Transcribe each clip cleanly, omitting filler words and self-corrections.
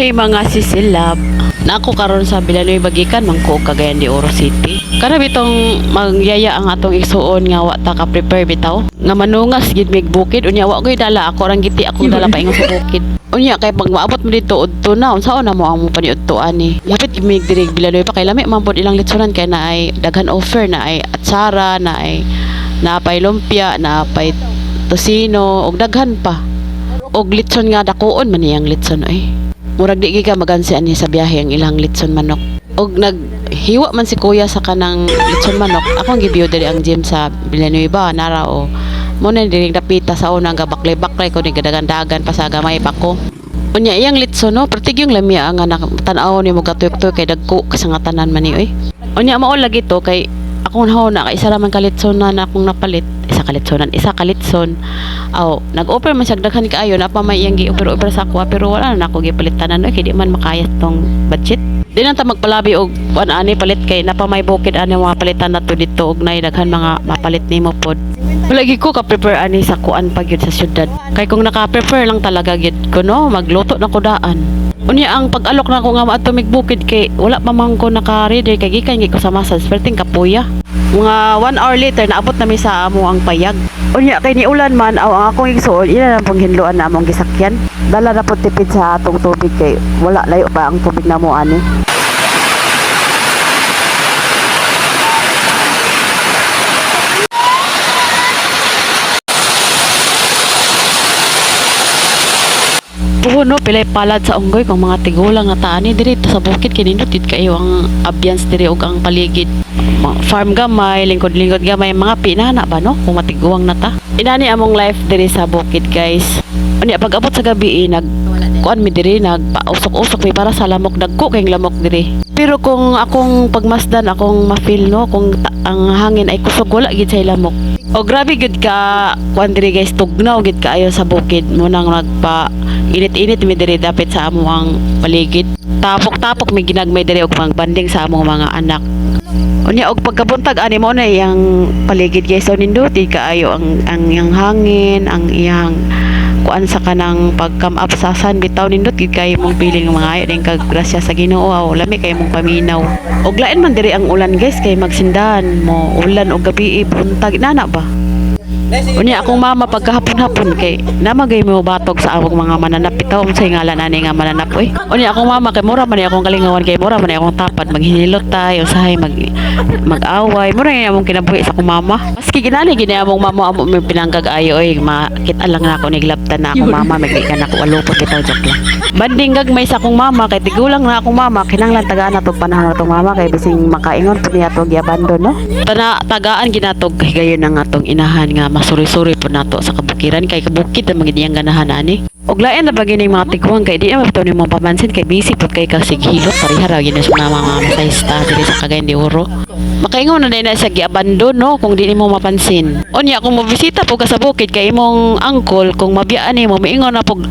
Hi, mga sisilab. Nako karon sa Villanueva, gikan man ko og Cagayan de Oro City. Kana bitong magyaya ang atong igsuon nga wa ta ka prepare bitaw. Nga manungas gid mig bukid, unya wa koy dala, ako rang giti akong dala paingon sa bukid. Unya kay pag maabot mo didto, udto na, unsaon na mo ang mo paniudto ani. Lapit gid mig diri Villanueva kay lami man pod ilang litsonan, kay naay daghan offer, na ay atsara, na ay naapay lumpia, naapay tosino ug daghan pa. Og litson nga dakuon man niyang litson oy. Murag di gyud ka magansi ani sa biyahe ang ilang litson manok. Og naghiwa man si kuya sa kanang litson manok, akong gibiyo diri ang gym sa Villanueva nara o. Mo na diri dapita sa una nga baklay-baklay ko ni gadagan-dagan pa sa gamay pa ko. Unya iyang litson no, pertig yung lamia nga tan-aw nimo katuyok-tuyok kay dagko sa nga tanan man ni oy. Unya mao lagi to kay akong na kay isa ra man ka litson na akong napalit, isa ka litsonan, isa ka litson. Aw, nag-offer man siya daghan kaayo na pa may iyang gi-offer-offer sa ako, pero wala na nako gipalit tanan oy kay di man makaya tong budget. Di na ta magpalabi og kuan ani palit kay napa may bukid ani mga palitan nato didto og nay daghan mga mapalit nimo pod. Wala gyud ko ka-prepare ani sa kuan pa gyud sa syudad. Kay kung naka-prepare lang talaga gyud ko no, magluto na ko daan. Unya ang pag-alok na ko nga maadto mig bukid kay wala pa man ko naka-ready kay gikan gyud ko sa massage, perting kapuya. Mga 1 hour later, naabot na mi sa amo ang payag. Unya kay ni ulan man, aw, ang akong igsuon ila lang pong hinloan na among gisakyan. Dala na pud tipid sa atong tubig kay wala, layo pa ang tubig namo ani. Puhon no, pilay palad sa unggoy kung mga tigulang nga taani diri ta sa bukid kay nindot gid kaayo ang ambience diri ug ang paligid. Farm gamay, lingkod-lingkod gamay, mga pinana ba no kung matiguang na ta. Inani among life diri sa bukid, guys. Unya pag abot sa gabi eh, nag kuan mi diri, nagpausok-usok mi para sa lamok, dagko kayong lamok diri. Pero kung akong pagmasdan, akong ma-feel no, kung ang hangin ay kusog, wala gid say lamok. O grabe gid ka kuan diri, guys, tugnaw gid kaayo sa bukid mo nang nagpa init-init mi diri dapit sa amo ang paligid. Tapok-tapok mi ginagmay diri og magbanding sa among mga anak. Unya og pagkabuntag ani mo na iyang paligid, guys. So nindot kaayo ang iyang hangin, ang iyang kuan sa kanang pag come up sa sun bitaw, nindot gid kayo mong feeling mga ayo din kag grasya sa Ginoo, aw lami kay mong paminaw. Og lain man diri ang ulan, guys, kay magsindahan mo ulan og gabi, buntag nana ba. Unya akong mama pagkahapon-hapon kay namagay mo batog sa among mga mananap bitaw, unsay ngalan ani nga mananap oy. Unya akong mama kay mura man ni akong kalingawan, kay mura man ni akong tapad, maghinilot tay usahay mag-away, mura ni among kinabuhi sa akong mama. Maski ginani gini among mama, amo may pinanggag ayo oy, makita lang na ako niglabtan na akong mama, magdi ka na ako alupot bitaw, joke lang. Banding gagmay sa akong mama kay tigulang na akong mama, kinahanglan tagaan na tog panahon na tong mama kay bising makaingon pud niya tog giabandon no. Tana tagaan ginatog higayon ang atong inahan nga masuri-suri po nato sa kabukiran kay kabukid na magid iyang ganahan ani. Og lain na ba gining mga tiguang kay di na bitaw nimo pamansin kay busy pud kay ka sighilot, pareha ra gyud sa mga masahista diri sa Cagayan de Oro. Makaingon na din na sa giabandon no kung di nimo mapansin. Unya kung mobisita po ka sa bukid kay imong uncle, kung mabiyaan nimo, miingon na pug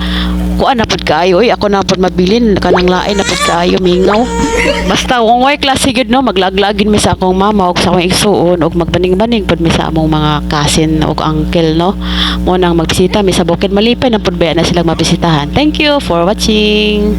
kuan na pud kaayo oy, ako na pud mabilin kanang lain na pud kaayo mingaw. Basta kung way klase gyud no, maglaglagin mi sa akong mama og sa akong igsuon og magbaning-baning pud mi sa among mga cousin og uncle no. Mo nang magbisita mi sa bukid, malipay na pud baya na silang mabisitahan. Thank you for watching.